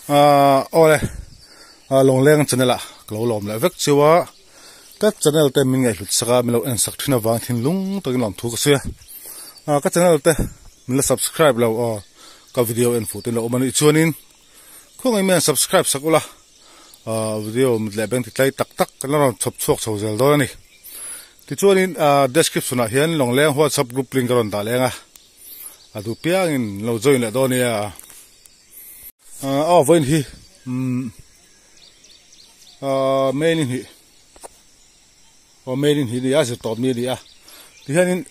Awle Lawngleng channel ah ka lo lawm leh vek chu a, ka channel te min ngaihhlut sak a, min lo en sak thin avang thinlung takin lawmthu ka sawi a, ka channel te min la subscribe lo aw ka video en fuh te lo awm a nih chuanin khawngaih mian subscribe sak ula video mit leh beng ti tlai tak tak kan la rawn chhawp chhuak chho zel dawn a ni. Tichuanin description ah hian Lawngleng WhatsApp group link ka rawn dah leng a, a duh piangin lo join leh dawn nia. Aw vawiin hi May ni hnih aw May ni hnih nia zir tawp ni a ni a tihianin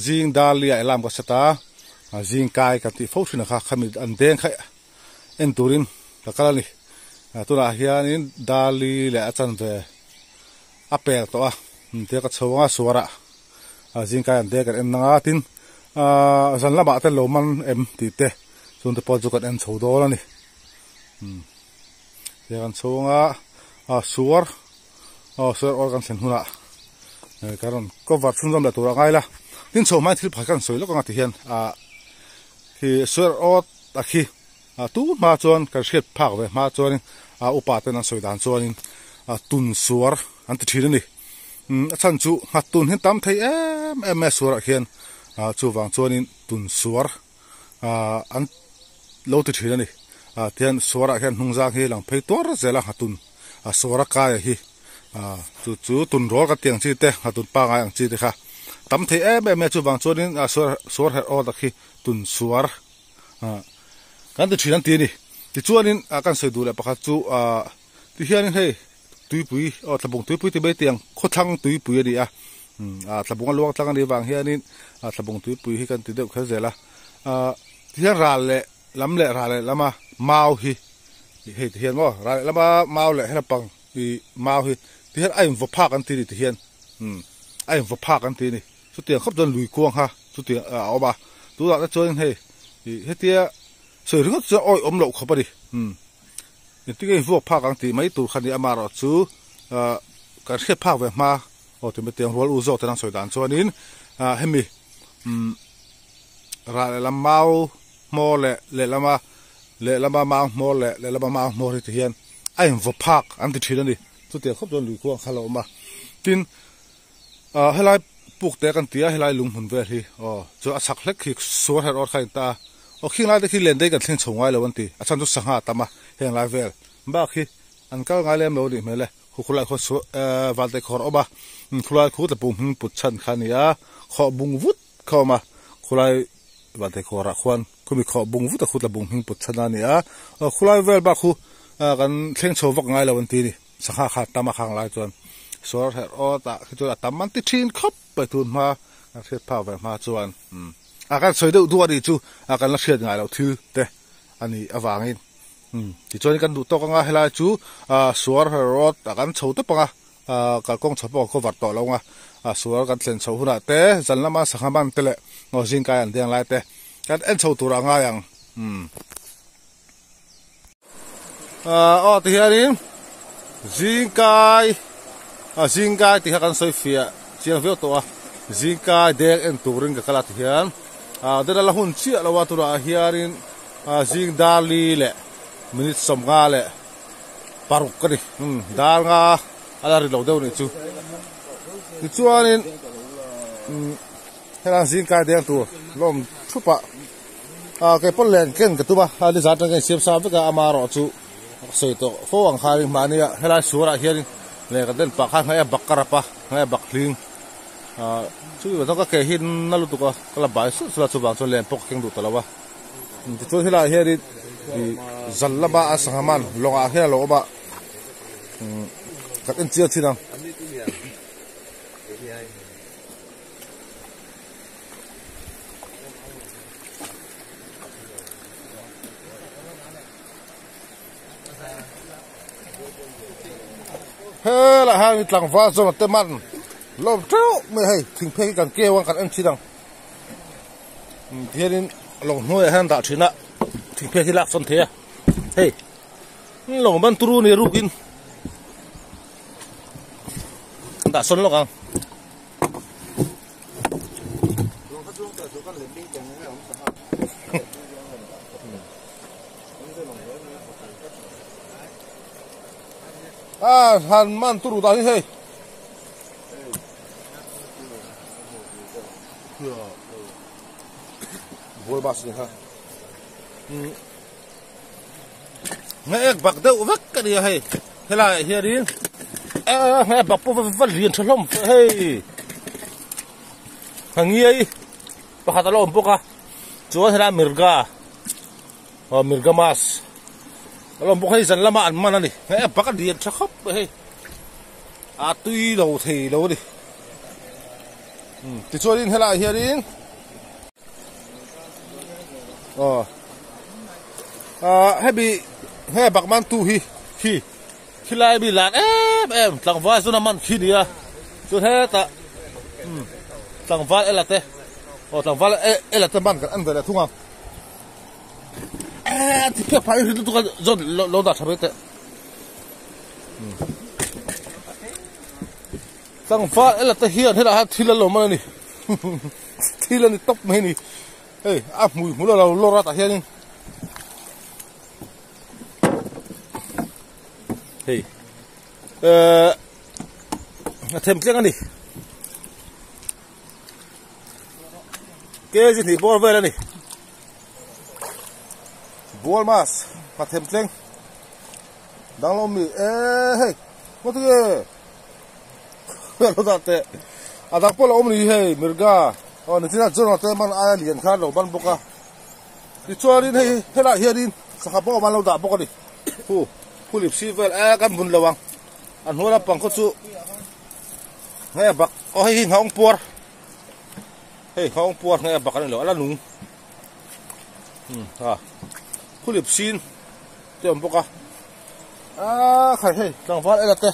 zing dar li ah alarm ka set a zing kai kan tih fo thin ang kha khami an deng kha en turin ka kal a ni tunah hianin dar li leh a chanve a pel tawh a tia ka chho anga suarah zing kai an deng kan en anga tin zan lamah te lo man em tih te. Chung te pawh chu kan en chho dawn a ni. Umm tiang kan chho anga a suar aw suar awr kan thlen hunah kan rawn cover chhunzawm leh tur a ngai la. Tin chho hmain thil pakhat kan sawi lawk anga ti hian ah khi suar awt a khi tu hma chuan kan hriat phak ve hma chuanin a upa ten an sawi dan chuanin tun suar an ti thin a ni. Umm a chhan chu nghat tun hi tam thei em em mai a suarah khian chuvang chuanin tun suar. ah an lo ti thin a ni ah tihian suarah hian hnung zang hi lang phei tuar zel a nghatun a suara kaia hi ah chu chu tun rawl ka tih ang chi te nghatun pangai ang chi te kha tam thei em em mai a chuvang chuanin a suar suar herh aw tak hi tun suar ah kan ti thin an ti a ni tichuanin ah kan sawi duh leh pakhat chu ah tihianin hei tuipui aw tlabung tuipui ti mai tiang khawthlang tuipui a ni a ah tlabung a luang tlang a nih vang hianin ah tlabung tuipui hi kan ti deuh kher zel a ah tihian ral leh lam leh ral leh lama mau hi hei tihian maw ral leh lama mau leh hela pang ih mau hi tihian a invaw phak an ti a ni tihian a invaw phak an ti a ni chutiang khawp chuan lui kuang kha chutiang a awm a tunah te chuan hei ih hetia sawi ringawt chuan awih awm loh khawp a ni. Engtin nge invuak phak ang tih mai tur kha ni amaherawh chu kan hriat phak ve hma aw tih mai tiang rual u zawk ten an sawi dan chuanin hemi rah lehlam mau hmawr leh lehlama lehlama mau hmawr leh lehlama mau hmawr hi ti hian a invaw phak an ti thin a ni chutiang khawp chuan lui khuang kha a lo awm a tin helai puk te kan ti a helai lung hmun vel hi aw chu a chhak hlek khi suar her awr kha a inta a aw khing lai te khi len dei kan thleng chho ngai lo an ti a chhan chu sangha a tam a heng lai vel bak hi an kal ngai lem lo a nih hmel e khu khulai khuan suar ehh valte khawr a awm a khulai khu tlapung hming put chhan kha a ni a khawh bung vut kha a awm a khulai valte khawrah khuan khumi khawh bung vut a khu tlapung hming put chhan a ni a aw khulai vel bak khu kan thleng chho vak ngai lo an ti a ni. Sangha kha tam a khang lai chuan suar herh awt ah khi chuan a tam an ti thin khawp mai tun hma kan hriat phak ve hma chuan umm a kan sawi deuh duh a nih chu a kan la hriat ngai loh thil te a nih avangin umm tichuan kan duh tawk anga helai chu ah suar herh awt a kan chho tawp anga ah kalkawng chho pawh a cover tawh lo anga ah suar kan thlen chho hunah te zan lama sangha man te leh ngaw zingkai an deng lai te kan en chho turah a ngai ang umm. Aw ti hianin zingkai a zingkai tih kha kan sawi fiah chiang viau tawh a zingkai deng en turin ka kal a ti hian ah dena la hun chiah lo a tunah hianin ah zing dar li leh minute sawmnga leh paruk ka ni umm dar nga a la ri lo deuh nih chu tichuanin umm helai zingkai deng tur lawm thup ah. Ah kei pawn len ken ka tum a, a nizan atang ka insiam sa vek a, ama erawh chu ka sawi tawh fo ang khan mahni ah helai suarah hian len ka den pah khan hnaih a bak ka rap a, hnaih a bak hling ah chu chu ka ke hi na lutuk a, ka la bai suh suh a chuvang chuan len pawh ka keng duh ta lo a, tichuan helaiah hianin ih zal lama a sangha man lawngah hian a lo awm a, kan en chiang chin ang. Helai hian tlangval zawng te man lawm teuh mai hei thing phei hi kan keu a kan en thin ang tihianin lawng hnuaiah hian dah thin a thing phei hi lak sawn thei a hei lawng ban turu ni rukin dah sawn lawk ang. A han man turu dan hi hei. Bual bus ni kha. Nge ek bak deuh vek ka nia hei. Helai ah hianin nge bak pawh va lian tha hlawm hei. Ngiai pakhat a la awm bawk a. Chuan helai mirga aw mirga mas a la awm bawk a hei zan lama an man a ni. Nge ek bak a lian tha khawp mai hei. A tui lo thei lo a ni. Tichuanin helai ah hianin aw ah hemi nge bak man tu hi khi khilai mi lan em em tlangval chuan a man khi nia chuan hetah umm tlangval ela te aw tlangval ela te man kan en ve leh thung ang eee ti phek phah hi lutuk a zawn lo dah tha mai teh. Tlangval ela te hian helai hian thil a lo man a ni thil a ni tawp mai a ni hei a hmui hmul a lo lawr a tah hianin hei ehh a them tleng a ni kg hnih bawr vel a ni bual mas a them tleng danglo mi ehh hei maw tinge. A dang pawh a lo awm ni hei mirga aw nichina John a te man aia lian khan a lo ban bawk a tichuanin hei helaiah hianin sangha pawh an lo dah bawk a ni hu hu lip si vel e kan bun lo ang a hnuai lampang khaw chu nge bak aw hei hi nghawng puar hei nghawng puar nge bak a ni lo a la nung a hu lip sin te a awm bawk a. Aaa khai hei tlangval ela te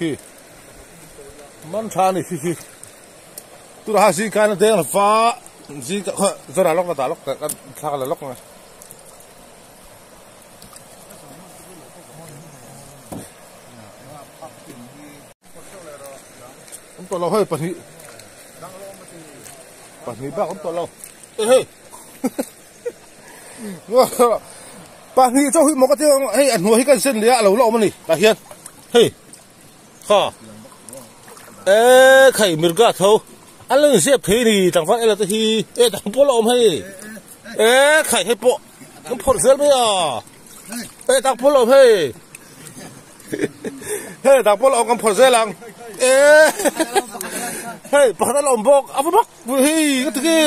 hi man tha ani khi khi tunah hian zing khan a deng va zing ka khaw zawrah lawk la dah lawk kan thlak la lawk ang awm tawh lo hei pahnih pahnih bak awm tawh lo e hei. Pahnih chauh hi maw ka ti ang hei a hnuai hi kan sen leh a a lo la awm a ni tah hian hei kha e khai mirga tho a lo inzep thei a ni tlangval ela te hi e dang pawh a la awm hei e khai hei pawh an phawrh zel mai a e dang pawh a la awm hei hei dang pawh a la awm kan phawrh zel ang e hei pakhat a la awm bawk a va bak hei ka ti nge.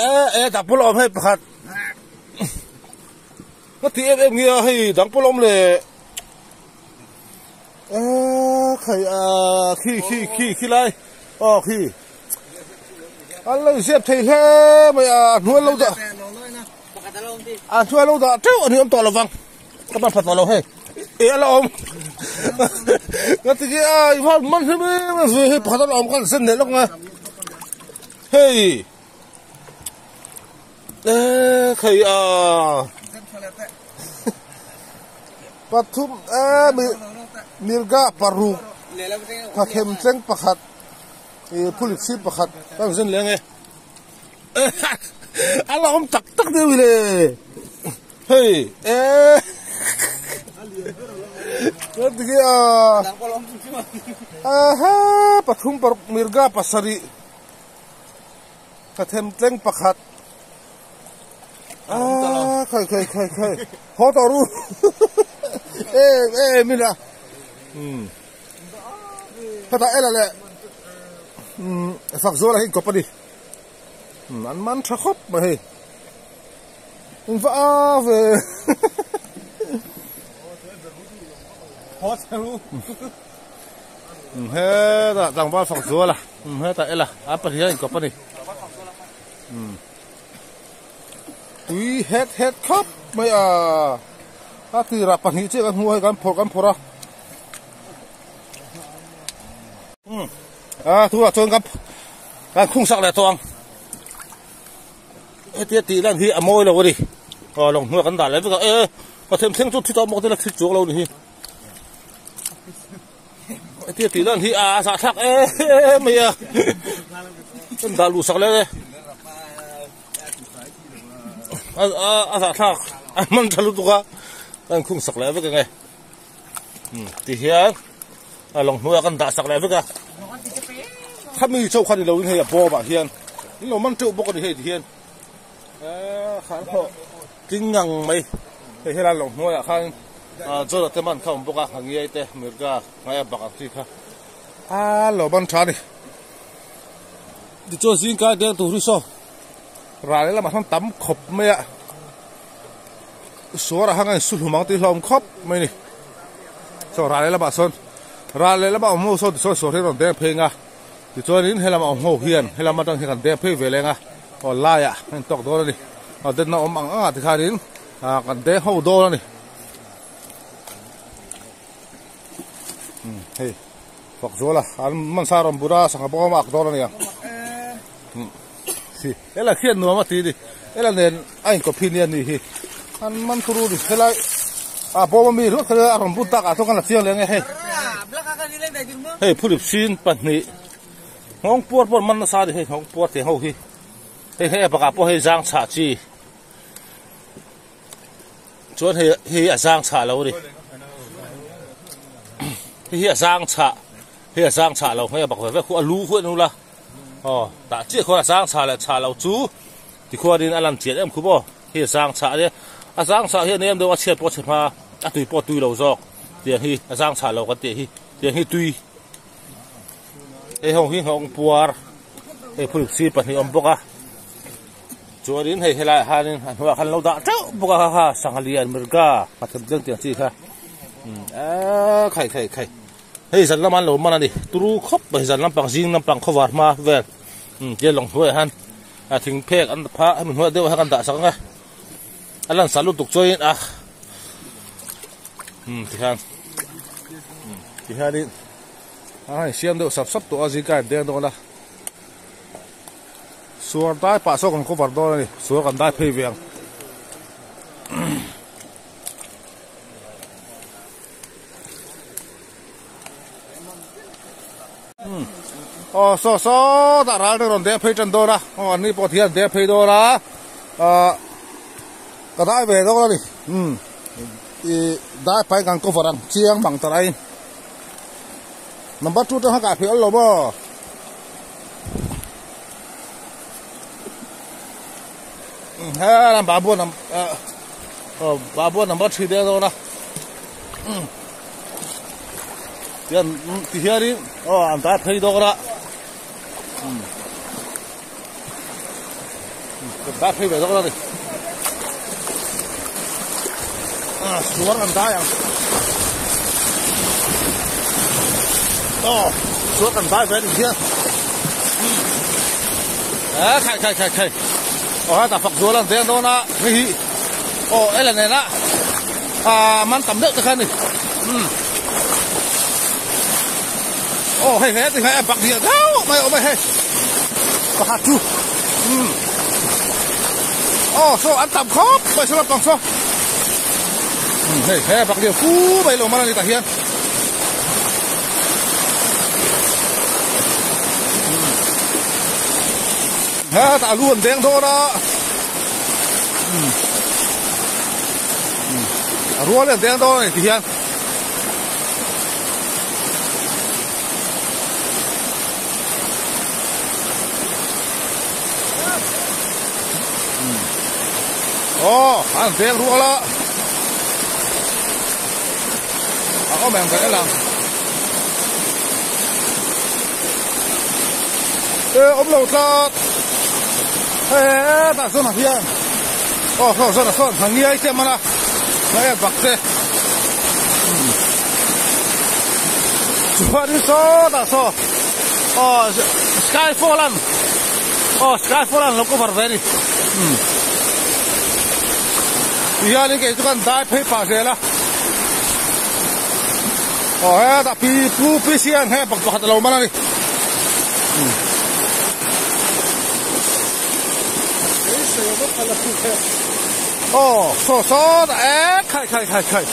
E e dang pawh la awm hei pakhat ka ti em em nge a hei dang pawh la awm leh e khai a khi khi khi khi lai aw khi an lo zep thei hle mai a hnuai lo dah a hnuai lo dah teuh a ni awm tawh lo vang ka ban phat tawh lo hei e a la awm ka ti nge a i van man hlim em em ve hei pakhat a la awm khan zen leh lawk nga hei e khai a pathum e mi mirga paruk thakhem tleng pakhat e phulik si pakhat kan zen leh ange a la awm tak tak deuh i le. Hei eh Aha pathum paruk mirga pasarih ka them tleng pakhat ah khai khai khai khai haw tawh ru em em ila um hetah ela leh um fak zual a hi inkawp a ni an man tha khawp mai hei. Eng va a ve. Hetah tlangval fak zual a hetah ela a pahnih a inkawp a ni. Tui het het khawp mai a a tirah pahnih chiah kan hmu a hei kan phawrh kan phawrh a. A tunah chuan kan khung sak leh tawh ang. Hetia tih lan hi a mawi lo a ni aw lawng hnuai kan dah leh vek a e ka them thleng chu thi tawh bawk te la thi chuang lo ni hi hetia tih lan hi a zah thlak em mai a kan dah luh sak leh e a a zah thlak a man tha lutuk a. Ka inkhung sak leh vek ange. Umm ti hian a lawng hnuaiah kan dah sak leh vek a. Khami chauh kha ni loin hei a bawmah hian in lo man teuh bawk a ni hei ti hian eee kha an hlawh tling ngang mai. Hei helai lawng hnuaiah khan ah Jona te man kha a awm bawk a, a ngiai te mirga ngaia bak ang chi kha a lo man tha a ni. Tichuan zingkai deng tur hi saw ral lehlamah hian tam khawp mai a. Suar ah khan a insu hlum ang tih hlauhawm khawp mai a ni. Saw ral lehlamah sawn ral lehlamah awm ho sawn tichuan suar hi a rawn deng phei ang a, tichuanin helamah awm ho hian helam atang hian kan deng phei ve leng a, aw laiah a intawk dawn a ni. Aw denna awm ang angah tikhanin ah kan deng ho dawn a ni. Umm hei fak zual a an hmansa rawn bur a sangha bawk a ak dawn a ni ang. Umm. Si hela khian nuam a ti ni hela nen a inkawp hi nia ni hi an man turu ni helai a bawm ami ringawt kha a rawn bun tak ah chuan kan la chiang leh ang e hei hei phulip sin pahnih nghawng puar pawh an man nasa a ni hei nghawng puar tih ho hi hei hei a bakah pawh hei zang chhah chi chuan hei hei a zang chhah lo a ni hei hi a zang chhah hei a zang chhah lo hei a bak ve vek khu a lu khu en ula. Aw tah chiah khuan a sang chhah leh chhah loh chu tikhuanin a lan chian em khup aw hei a sang chhah ania a sang chhah hian em deuh a chhiat pawh a chhe hma a tui pawh a tui lo zawk tiang hi a sang chhah lo kan tih hi tiang hi tui hei ho hi nghawng puar hei phulip si pahnih a awm bawk a chuanin hei helaiah hianin a hnuaiah khan an lo dah teuh bawk a kha sangha lian mirga nghathem chiang tiang chi kha eee khai khai khai. Hei zan lama an lo man a ni turu khawp mai zan lampang zing lampang khawvar hma vel umm tia lawng hnuaiah hian a thing phek an pha hemi hnuaiah deuh hian kan dah sak ang e a lan sal lutuk chuanin a umm tikhian umm tikhianin a hei siam deuh sap sap tawh a zingkai an deng dawn a suar dai pah saw kan cover dawn a ni suar kan dai phei ve ang. Aw saw saw tah ral te rawn deng phei tan dawn a aw an ni pawh thian deng phei dawn a ah ka dai ve dawn a ni umm ih dai pai kan cover ang chiang mang ta rai number two te kha kah phei awlh lo maw he babu aw babu number three deuh dawn a tian ti hianin aw an dah phei dawn a kan dah phei ve dawn a ni suar kan dai ang aw suar kan dai ve a ni hian a khai khai khai khai aw heta fak zual an deng dawn a hei hi aw ela nena ah man tam deuh te kha a ni umm aw hei he ti khai a bak dial deuh mai a awm a hei pakhat chu umm aw saw an tam khawp mai saw lampang saw umm hei he bak dial fu mai lo man a ni tah hian. Hetah lu an deng dawn a a rual an deng dawn a ni ti hian aw an deng rual a. A awm em ka en ang. E awm lo tlat. He tah chuan a hian aw saw sawn a sawn hna ngiai che man a hna em bak che. Chuanin saw tah saw aw skyfall an aw skyfall an lo cover ve a ni. Tihianin kei chu kan dai phei pah zel a. Aw hetah pi pu pi sian he pak pakhat a lo man a ni. Aw saw saw ta e khai khai khai khai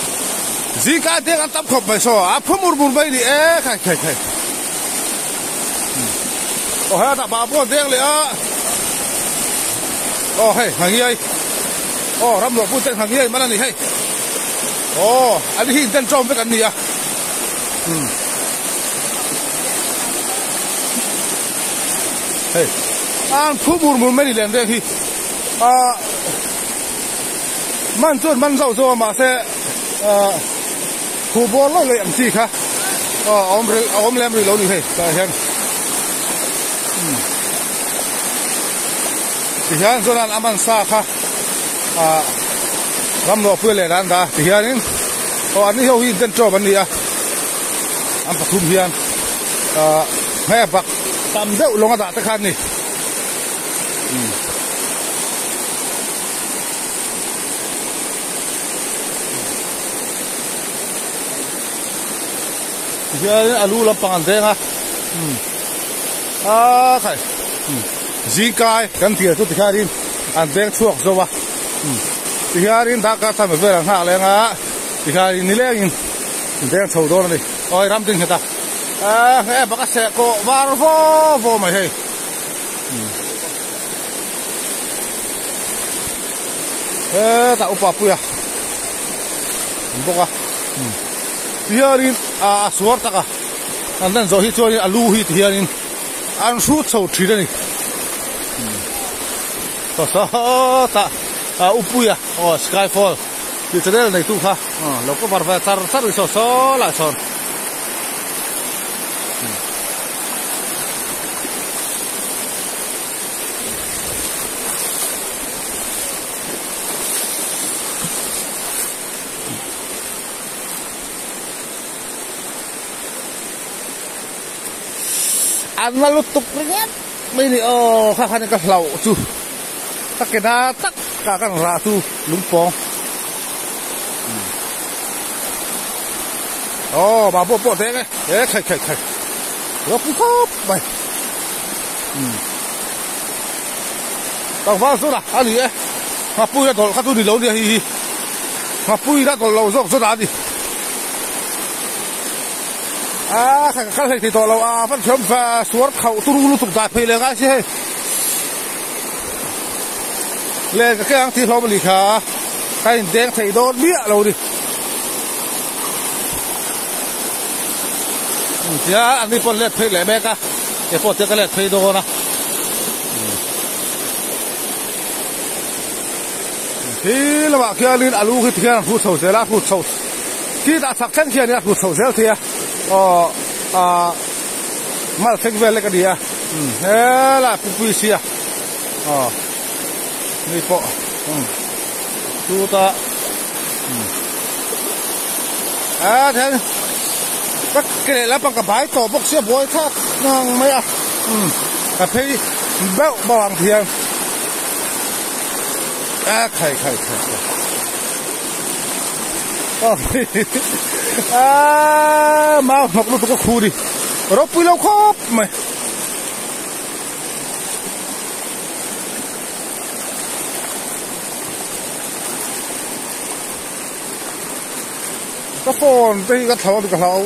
zingkai deng an tam khawp mai saw a phu mur mur mai ni e khai khai khai. Aw hetah babu an deng leh a. Aw hei hna ngiai. Aw ram luah put te hna ngiai man a ni hei. Aw an hi inten ṭawm vek an ni a umm hei an phu mur mur mai ni lem reng hi ah man chuan man zauh zauh a mahse ah phu bawr lo leh ang chi kha aw a awm a awm lem rih lo ni hei tah hian umm tihian chuan a man sa kha. ah ramluahpui leh an dah a tihianin aw an ni ho hi inten tawp an ni a an pathum hian ah hmel bak tam deuh lawng a dah te kha an ni umm. Tihianin a lu lampang an veng a umm ah khai umm zingkai kan tih chu tikhianin an veng chhuak zo a umm tihianin darkar chhan vel an nghak leng a tikhianin nilengin an veng chho dawn a ni awi ram ding nghet a ah heng bak a seh kawh var vaw vaw mai hei umm hetah upa puia an bawk a umm. Tihianin a suar tak a, an lan zawh hi chuanin a lu hi tihianin an hrut chho thin a ni. Sawtah a upuia aw skyfall tih channel neitu kha lo cover ve char char ni saw saw lai sawn. An la lutuk ringawt mai ni aw kha khan ka hlauh chu ka ke na tak ah kan rah chu lungpawng aw mah pawh pawh teng e e khai khai khai ropui khawp mai tlangval zawt a a ni e ngapui a dawlh kha chu ni lo nia hei hi ngapui a dawlh lo zawk zawt a ni a kha ka kal hlei thei tawh lo a van thiam va suar khauh turu lutuk dah phei leh ngai si hei le ka ke ang tih hlawm a ni kha ka indeng thei dawn miah lo ni tia an ni pawh let phei leh mek a ke pawh tia ka let phei dawn a khi lamah khianin a lu khi tikhian an hrut chho zel a hrut chho khi dah chhak thleng khianin a hrut chho zel thei a aw ah mal thleng vel lek a ni a helai pupui sia aw mi pawh chutah a then ka ke leh lampang ka bai tawh bawk sia buai thlak ngang mai a ka phei beuh bauh ang thiam a khai khai khai khai a mau hnawk lutuk a khu ni ropui lo khawp mai. Ka phone te hi ka thlau a ka hlau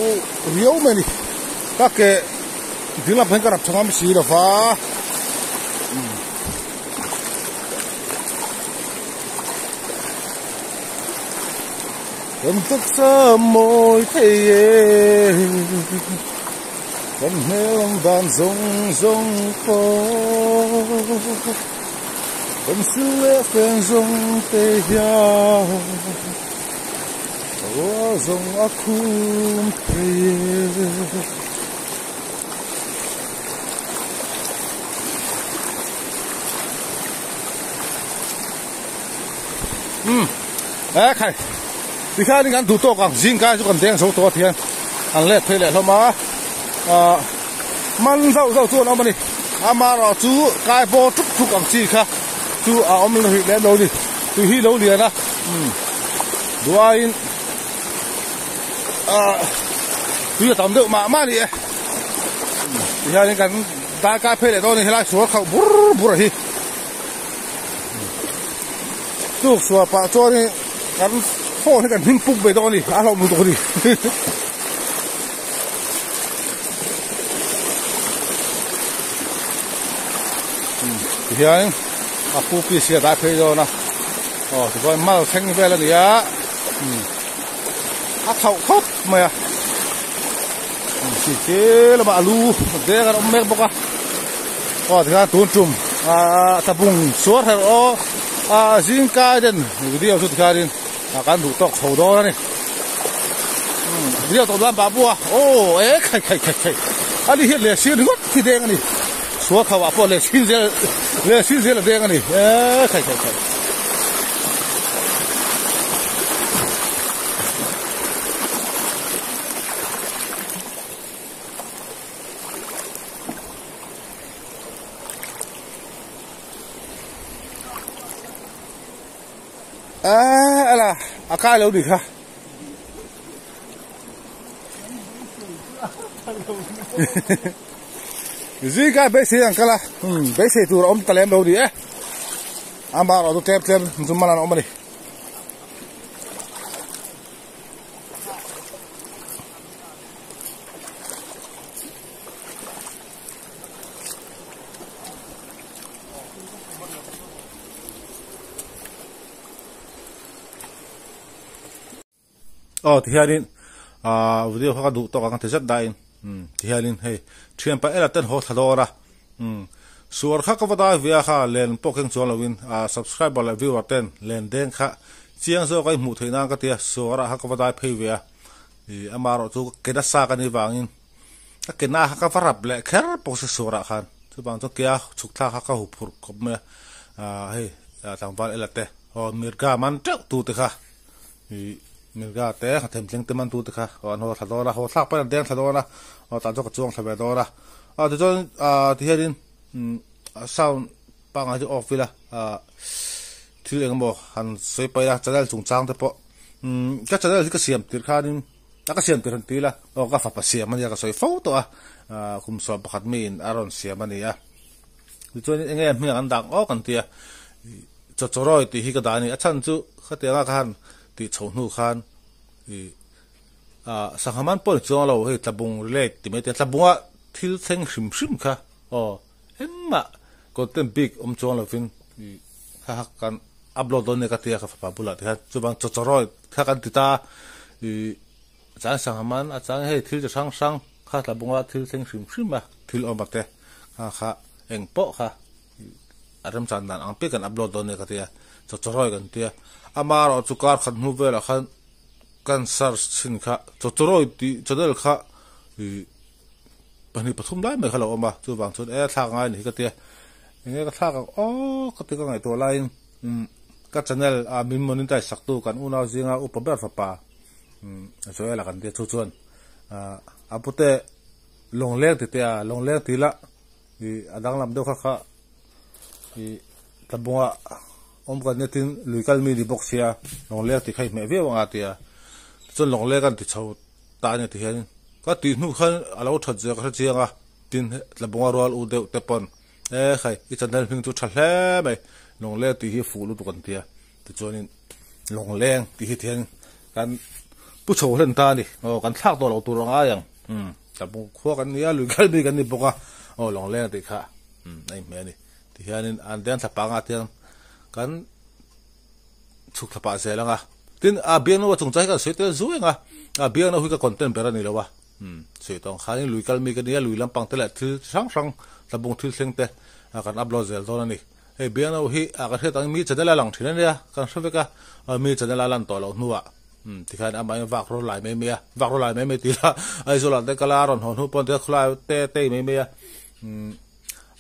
riau mai a ni ka ke ding lam hian ka rap tha ngam si lo va kan taksa mawi thei e kan hmel ang dan zawng zawng pawh. Kan sil leh feng zawng te hian rual zawng a khum thei e. Umm e khai tikhianin kan duh tawk ang zingkai chu kan deng zo tawh a tihian an let phei leh hlawm a ah man zauh zauh chu an awm a ni amaherawh chu kai bawr tuk tuk ang chi kha chu a awm rih lem lo a ni tui hi lo lian a umm duaiin ah tui a tam deuh mah mah a ni e tihianin kan daikai phei leh dawn a ni helai sual khauh bur bur a hi. Tuk suah pah chuanin kan phone hi kan hnim puk ve dawn a ni a hlauh lutuk a ni. Tihian a pu piece hi a dah phei dawn a aw tichuan mal thleng vel a ni a. A khauh khawp mai a chi che lamah a lu deng an awm mek bawk a aw tikhan tun tum ah tlabung suar herh aw ah zing kai den video chu tikhanin kan duh tawk chho dawn a ni video tawp dan bah bua aw e khai khai khai khai ani hian leh sin ringawt hi deng a ni suar kho ah pawh leh sin zel leh sin zel a deng a ni e khai khai khai. A ala a kai lo ni kha zingkai beisei ang kala beisei tur a awm ta lem lo ni e amah erawh chu tlem tlem chu man an awm a ni. Aw tihianin ah video kha ka duh tawk ang a ti zet dahin umm tihianin hei thian pa ela ten haw thla dawn a umm suar kha ka va dai ve a kha len pawh keng chuang loin ah subscriber leh viewer ten len deng kha chiang zawk a i hmuh theih nan ka ti a suar ah kha ka va dai phei ve a ih amaherawh chu ke nasa ka nih vangin ka ke na kha ka va rap leh kher bawk se suar ah khan chuvang chuan ke a chhuk thlak kha ka huphurh khawp mai a ah hei tlangval ela te aw mirga man teuh tu te kha. Ih Mirga te a themtleng te man tute kha aw an haw thla dawn a haw thlak pawhin an deng thla dawn a aw tah chuan ka chuang thla ve dawn a aw tichuan ah tihianin umm sound pangngai chu off ila ah thil eng emaw han sawi paih a channel chungchang te pawh umm ka channel hi ka siam tirh khanin a ka siam tirh han ti ila aw ka fapa siam ania ka sawi fo tawh a ah kum sawm pakhat miin a rawn siam a ni a tichuan eng nge hming an dak awk an ti a. Chawchawrawi tih hi ka dah a ni. A chhan chu khatianga ka han tih chhoh hnu khan ih ah sangha man pawh ni chuang lo hei tlabung relate ti mai te tlabunga thil thleng hrim hrim kha aw engmah content bik awm chuang lovin ih kha kha kan upload dawn nia ka tia ka fapa bulah te khan chuvang chawchawrawi kha kan ti ta a ih a chang sangha man a chang hei thil chi hrang hrang kha tlabunga thil thleng hrim hrim a thil awm a te kha kha eng pawh kha. A remchan dan ang piak kan upload dawn nia ka ti a, chawchawrawi kan ti a, ama erawh chu kar khat hnu velah khan kan search chhin kha chawchawrawi tih channel kha ih pahnih pathum lai mai kha lo awm a, chuvang chuan e thlak ngai a ni hi ka ti a, enge ka thlak ang aw ka ti ka ngaihtuah laiin umm ka channel a min monetize sak tu kan unau zinga upa ber fapa umm Joel-a kan ti a chu chuan ah a pute lawngleng ti teh a lawngleng tih lah. Ih a danglam deuh kha kha ih tlabunga awm kan nia tin lui kal mi ni bawk sia lawngleng tih kha i hmeh viau ang a tia tichuan lawngleng kan ti chho ta ania ti hian ka tih hnu khan a lo that zia ka hre chiang a tin tlabunga rual u deuh te pawn e khai i channel hming chu tha hle mai lawngleng tih hi fuh lutuk an tia tichuanin lawngleng tih hi tihian kan pu chho hlen ta a ni aw kan thlak tawh loh tur a ngai ang umm. Tlabung khua kan ni a, lui kal bik an ni bawk a, aw lawngleng tih kha umm a inhmeh a ni. Tihianin an deng thla panga tiang kan chhuk thla pah zel ang a. Tin, a biangno a chungchang hi kan sawi tel zui ang a, a biangno hi ka content ber a ni lo a, umm sawi tawng khanin lui kal mi ka ni a, lui lampang te leh thil chi hrang hrang tlabung thil thleng te kan upload zel dawn a ni. Hei biangno hi a kan hriat ang mi channel a lang thin a nia, kan hre vek a, mi channel a lan tawh loh hnuah. Umm tikhian amah in vak rawr lai mai mai a, vak rawr lai mai mai tih lah Aizawl ah te kal a rawn haw hnu pawn te khawlai te tei mai mai a, umm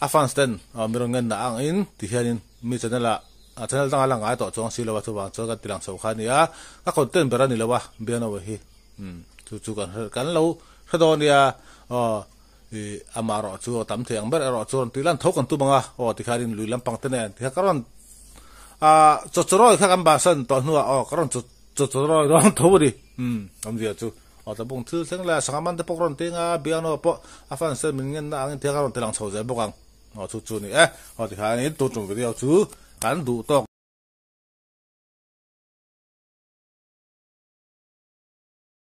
a fans ten mi rawn ngen dah ang in tikhian in mi channel ah a channel dangah lang ngai tawh chuang si lo a chuvang chuan kan ti lang chho kha a ni a, ka content ber a ni lo a Biano hi umm chu chu kan hre kan lo hre dawn nia aw ih amah erawh chu a tam thei ang ber erawh chu rawn tih lan tho kan tum ang a aw tikhian in lui lampang te nen tikhian ka rawn ah chawchawrawi kha kan bahsan tawh hnuah aw ka rawn chaw. Chaw chaw rawi dawn tho a ni. Umm, awmzia chu aw tlabung thil thleng leh sangha man te pawh ka rawn ting a, biangno pawh a fan sen min ngenna angin thil ka rawn ti lang chho zel bawk ang. Aw chu chu ni e. Aw tikhan in tun tum video chu kan duh tawk.